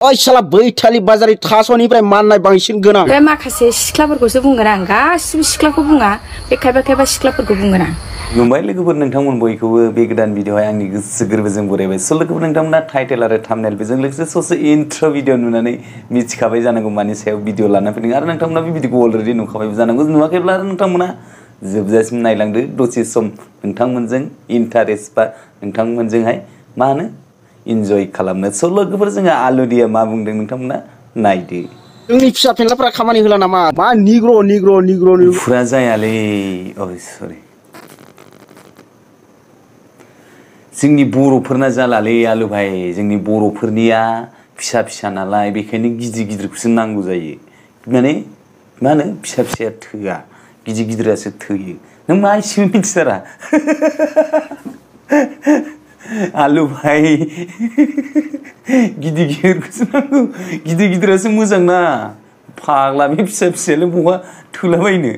ओइ साला बैथालि बाजारि थास'निफ्राय माननाय बांसिन गोनां। बे माखासे सिख्लाफोरखौसो बुंगोन आं, गासिबो सिख्लाखौ बुङा, बे खायफा सिख्लाफोरखौ बुंगोन आं। खुलुमबाय लोगोफोर, नोंथांमोन बयखौबो बे गोदान भिडिअआव आंनि गोसो गोरबोजों बरायबाय। स' लोगोफोर, नोंथांमोना टाइटेल आरो थाम्बनेल बेजों लोगोसे ससे इन्ट्र' भिडिअ नुनानै मिथिखाबाय जानांगौ मानि सायाव भिडिअ लाना फैदों, आरो नोंथांमोना बे भिडिअखौ अलरेडि नुखाबायबो जानांगौ। नुवाखैब्ला आरो नोंथांमोना जोबजासिम नायलांदो, दसे सम नोंथांमोनजों इन्टारेस्ट बा नोंथांमोनजोंहाय मा होनो इन्जय खालामनो। स' लोगोफोर, जोंहा आलुदिया मा बुंदों नोंथांमोना नायदो। जोंनि फिसा फेनलाफोरा खामानि होला नामा? मा निग्र' फुरा जायालै, सरि, जोंनि बर'फोरना जालालै आलु भाई, जोंनि बर'फोरनिया फिसा फिसा नालाय, बेखायनो गिदिर गिदिरखौसो नांगौ जायो। माने मा होनो फिसा फिसाया थोआ, गिदिर गिदिरासो थोयो। नों मा एसेबो मिथिथारा? आलु भाई गिदिर गिदिरखौसो नांगौ, गिदिर गिदिरासो मोजां ना फाग्ला, बे फिसा फिसायालाय बहा थोलाबायनो।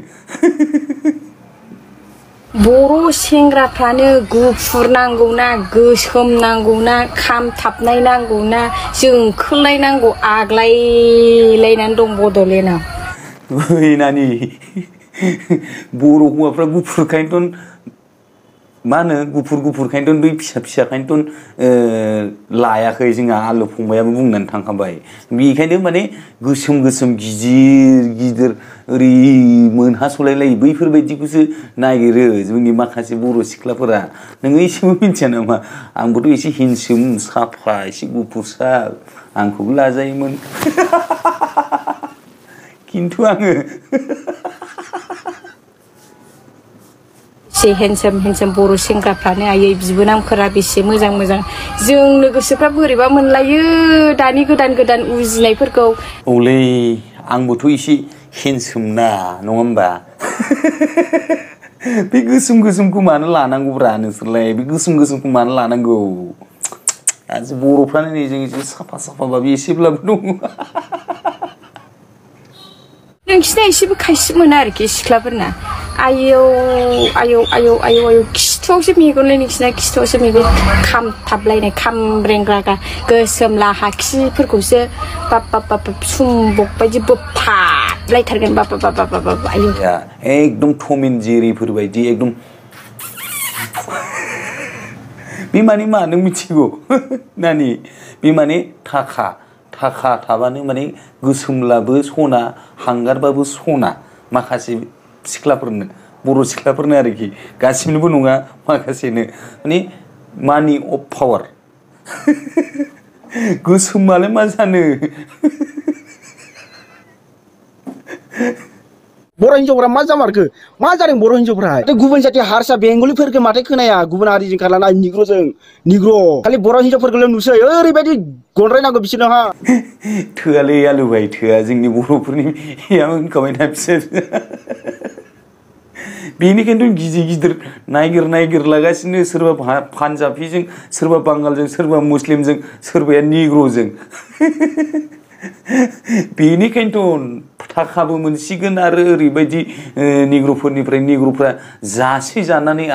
बर' सेंग्राफ्रानो गुफुर नांगौना, गोसोम नांगौना, खामथाबनाय नांगौना, जोंखोलनाय नांगौ, आग्लायलायनानै दं बड'लेण्डआव। ओइ नानि, बर' हौवाफ्रा गुफुरखायनोथ' मा होनो गुफुरखायनोथ' बै फिसा फिसाखायनोथ' लायाखै जोंहा आलु फंबायाबो बुंनानै थांखाबाय। बेखायनो माने गोसोम गिदिर गिदिर ओरै मोनहासलायलायो बैफोरबायदिखौसो नागिरो जोंनि माखासे बर' सिख्लाफोरा। नोङो एसेबो मिथिया नामा? आंबोथ' एसे हेन्डसोम साफा, एसे गुफुरसा, आंखौबो लाजायोमोन। खिन्थु आङो एसे हेन्डसाम बर' सेंग्राफ्रानो आयै बिबोनांफोरा बेसे मोजां, जोंनो गोसोफ्रा बोरैबा मोनलायो दानि गोदान उजिनायफोरखौ। औलै, आंबोथ' एसे हेन्डसोम ना, नङा होमबा? बे गोसोमखौ मानो लानांगौब्रा नोंसोरलाय? बे गोसोमखौ मानो लानांगौ? बर'फ्रानो नै जों एसे साफाबाबो एसेब्लाबो दङ। नोंसिना एसेबो खायसो मोना आरोखि सिख्लाफोरना। आयौ खिथुआवसो मेगनलै, नोंसिना खिथुआवसो मेगन, खामथाबलायनाय, खामब्रेंग्रा गोसोम लाहा खिफोरखौसो बाब सुम्बक बायदि बोबथाबलायथारगोन, बाब आयौ। एकदम टम एन्ड जेरिफोर बायदि एकदम। बे माने मा नों मिथिगौ नानि? बे माने थाखा थाबानो माने गोसोमब्लाबो सना, हांगारबाबो सना। माखासे सिख्लाफोरनो, बर' सिख्लाफोरनो आरोखि, गासिबनोबो नङा, माखासेनो माने मानि अफ पावार। गोसोमालाय मा जानो? बर' हिन्जावफोरा मा जामारखो? मा जादों बर' हिन्जावफोरा? गुबुन जाति हारसा बेंगलिफोरखौ माथो खोनाया, गुबुन हारिजों खारलाना निग्र' खालि बर' हिन्जावफोरखौल' नुसै। ओरैबायदि गनद्रायनांगौ बिसोरनोहा। थोआलै आलु भाई, थोआ। जोंनि बर'फोरनिया होनखाबायना फिसा बेनिखायनोथ' गिदिर नागिर लागासिनो, सोरबा पान्जाबिजों, सोरबा बांगालजों, सोरबा मुस्लिमजों, सोरबाया निग्र'जों। बेनिखायनोथ' थाखाबो मोनसिगोन, आरो ओरैबायदि निग्र'फ्रा जासे जानानै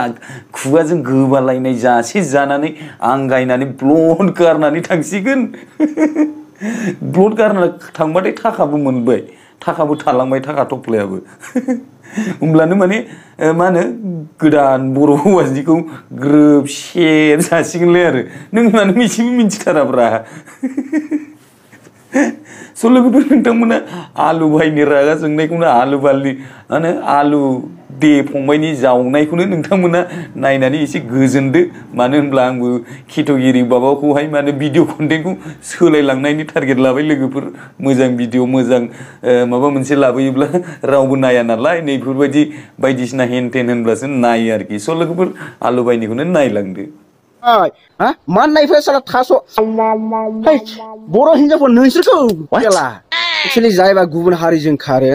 खुगाजों गोबालायनाय, जासे जानानै आंगायनानै ब्लड गारनानै थांसिगोन। ब्लड गारना थांबाथाय थाखाबो मोनबाय, थाखाबो थालांबाय, थाखा थफ्लायाबो। होमब्लानो माने मा होनो गोदान बर' हौवानिखौ ग्रोब सेब जासिगोनलाय आरो। नों मानो एसेबो मिथिथाराब्रा? स' लोगोफोर, नोंथांमोना आलु भाइनि रागा जोंनायखौनो, आलु दे फंबायनि जावनायखौनो नोंथांमोना नायनानै एसे गोजोनदो। मानो होनब्ला आंबो केटगिरि माबाखौहाय माने भिडिअ कन्टेन्टखौ सोलायलांनायनि टारगेट लाबाय लोगोफोर। मोजां भिडिअ, मोजां माबा मोनसे लाबोयोब्ला रावबो नाया नालाय, नैफोरबायदि बायदिसिना हेन होनब्लासो नायो आरोखि। स' लोगोफोर, आलु भाइनिखौनो नायलांदो। माननायफ्रा साला थास' बर' हिन्जावफोर नोंसोरखौ एक्सुवेलि जायबा गुबुन हारिजों खारो,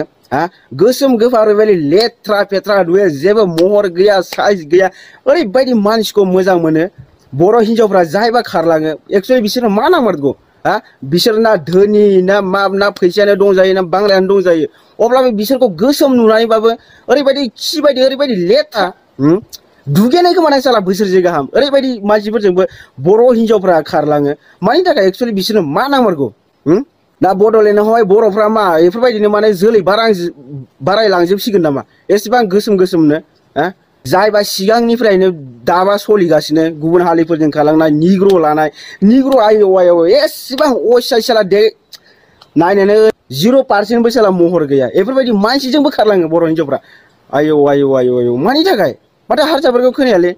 गोसोम गोफा ओरैबायदि लेथ्रा फेथ्रा नुयो, जेबो महर गैया, साइज गैया, ओरैबायदि मानसिखौ मोजां मोनो। बर' हिन्जावफ्रा जायबा खारलाङो, एक्सुवेलि बिसोरनो मा नांमारगौ? बिसोर ना धोनि ना फैसायानो दंजायो, ना बांलायानो दंजायो, अब्लाबो बिसोरखौ गोसोम नुनानैबाबो ओरैबायदि खि बायदि, ओरैबायदि लेथ्रा, दुगैनाय खोमानाय साला बोसोरसे गाहाम। ओरैबायदि मानसिफोरजोंबो बर' हिन्जावफ्रा खारलाङो, मानि थाखाय? एक्सुवेलि बिसोरनो मा नांमारगौ? दा बड'लेण्डआवहाय बर'फ्रा मा बेफोरबायदिनो माने जोलै बारायलांजोबसिगोन नामा एसेबां गोसोम गोसोमनो जायबा सिगांनिफ्रायनो दाबा सोलिगासिनो गुबुन हारिफोरजों खालामनाय निग्र' लानाय निग्र' आयौ आयौ एसेबां असाय साला दे नायनोनो 0% बो साला महर गैया बेफोरबायदि मानसिजोंबो खारलाङो बर' हिन्जावफ्रा आयौ आयौ आयौ आयौ मानि थाखाय माथो हारसाफोरखौ खोनायालै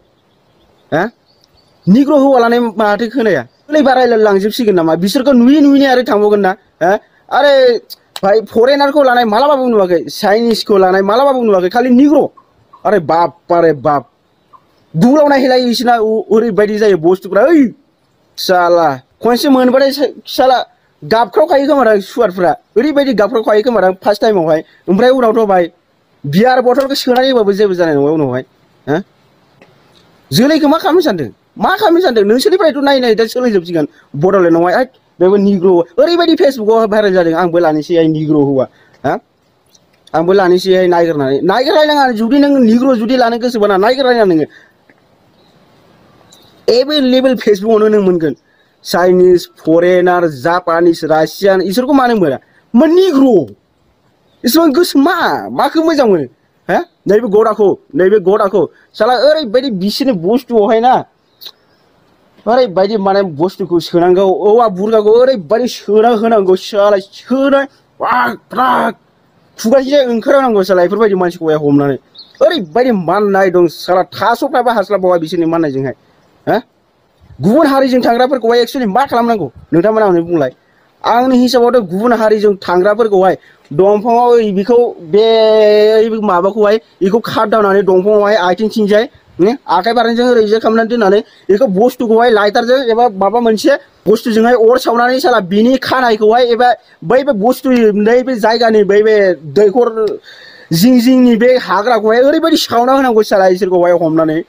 निग्र' हौवा लानाय माथो खोनाया जोलै बारायलांजोबसिगोन नामा बिसोरखौ नुयै नुयैनो आरो थांबावगोन ना आरे भाई फरेनारखौ लानाय मालाबाबो नुवाखै चाइनिसखौ लानाय मालाबाबो नुवाखै खालि निग्र' अरे बाप दुलाव नायहैलायो बिसोरना ओरैबायदि जायो बुस्थुफ्रा ओइ साला खनसे मोनबाथाय साला गाबख्रावखायो खोमादां सुवारफ्रा ओरैबायदि गाबख्रावखायो खोमादां फार्स्ट टाइमावहाय ओमफ्राय उनावथ' भाई बियार बथलखौ सोनानै होबाबो जेबो जानाय नङा उनावहाय जोलैखौ मा खालामनो सानदों नोंसोरनिफ्रायथ' नायै दा सोलायजोबसिगोन बड'लेण्डआवहाय बेबो निग्र' ओरैबायदि फेसबुकआव भाइरेल जादों आंबो लानोसैहाय निग्र' हौवा आंबो लानोसैहाय नायगिरलायनाङा जुदि नों निग्र' जुदि लानो गोसोबा नायगिरलायनाङा नोङो एभेलेबेल फेसबुकआवनो नों मोनगोन चाइनिस फरेनार जापानिस रासियान इसोरखौ मानो मोना निग्र' इसेबां गोसो माखौ मोजां मोनो नैबे गदाखौ साला ओरैबायदि बिसोरनि बुस्थुआवहाय ना ओरैबायदि माने बुस्थुखौ सोनांगौ औवा बुरगाखौ ओरैबायदि सोना होनांगौ साला सोनाय खुगाजों ओंखारनांगौ साला बेफोरबायदि मानसिखौहाय हमनानै ओरैबायदि माननाय दं साला थास'फ्राबो हास्लाबावा बिसोरनि माननायजोंहाय गुबुन हारिजों थांग्राफोरखौहाय एक्सुवेलि मा खालामनांगौ नोंथांमोना आंनो बुंलाय आंनि हिसाबावथ' गुबुन हारिजों थांग्राफोरखौहाय दंफाङाव बेखौ बे माबाखौहाय बेखौ खादावनानै दंफाङावहाय आथिंथिंजाय आखाइ बारनायजों ओरैजे खालामनानै दोननानै बेखौ बुस्थुखौहाय लाइटारजों एबा माबा मोनसे बुस्थुजोंहाय अर सावनानै साला बिनि खानायखौहाय एबा बै बुस्थु नैबे जायगानि बै दैखर जिंनि बे हाग्राखौहाय ओरैबायदि सावना होनांगौ साला इसोरखौहाय हमनानै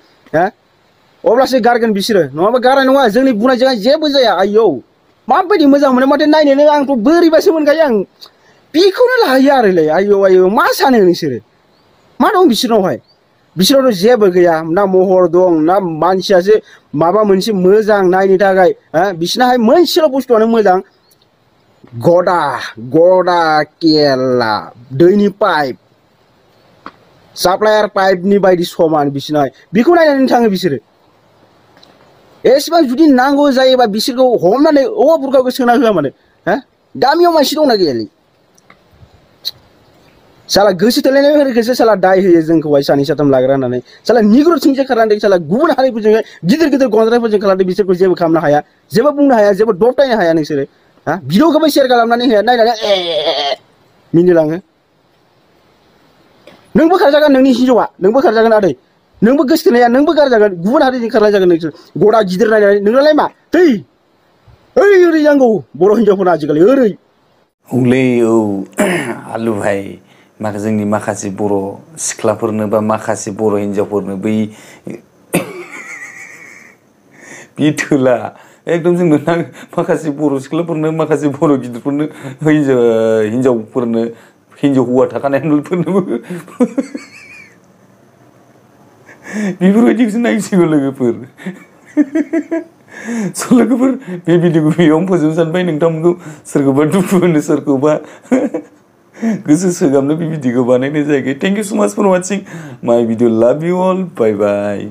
अब्लासो गारगोन बिसोरो नङाबा गारनाय नङा जोंनि बुंनायजोंहाय जेबो जाया आयौ माबायदि मोजां मोनो माथो नायनोनो आंथ' बोरैबासो मोनखायो आं बेखौनो लायो आरोलै आयौ मा सानो नोंसोरो मा दं बिसोरावथ' जेबो गैया ना महर दं ना मानसियासो माबा मोनसे मोजां नायनो थाखाय बिसोरनाहाय मोनसेल' बुस्थुआनो मोजां गदा केला दैनि पाइप साप्लायार पाइपनि बायदि समान बिसोरनाहाय बेखौ नायनानै थाङो बिसोरो एसेबां जुदि नांगौ जायोबा बिसोरखौ हमनानै औवा बुरखाखौ सोना होआ मानो गामियाव मानसि दंना गैयालै साला गोसो थोलायनायफोरखौसो साला दाय होयो जोंखौहाय सानै साथाम लाग्रा होननानै साला निग्र'थिंसो खारलांदों साला गुबुन हारिफोरजों गिदिर गन्द्रायफोरजों खालामदों बिसोरखौ जेबो खालामनो हाया जेबो बुंनो हाया जेबो दबथायनो हाया नोंसोरो भिडिअखौबो शेयार खालामनानै होया नायनानै मिनिलाङो नोंबो खारजागोन नोंनि हिन्जावा नोंबो खारजागोन आदै नोंबो गोसो थोनाया नोंबो गारजागोन गुबुन हारिजों खारलायजागोन नोंसोर गदा गिदिर नायनानै नोंनालाय मा ओरै जांगौ बर' हिन्जावफोरना आजिखालि ओरै औ आलु भाई जोंनि माखासे बर' सिख्लाफोरनो बा माखासे बर' हिन्जावफोरनो बै बे थोला एकदम जोंनो माखासे बर' सिख्लाफोरनो माखासे बर' गिदिरफोरनो हिन्जावफोरनो हिन्जाव हौवा थाखानायफोरनोबो बेफोरबायदिखौसो नायसिगौ लोगोफोर लोगोफोर बे भिडिअखौ बेयावनो फोजोबनो सानबाय नोंथांमोनखौ सोरखौबा दुखु होनो सोरखौबा गोसो सोगाबनो बे भिडिअखौ बानायनाय जायाखै थेंक इउ सो माच फर वाचिं माय भिडिअ लाभ इउ अल बाय बाय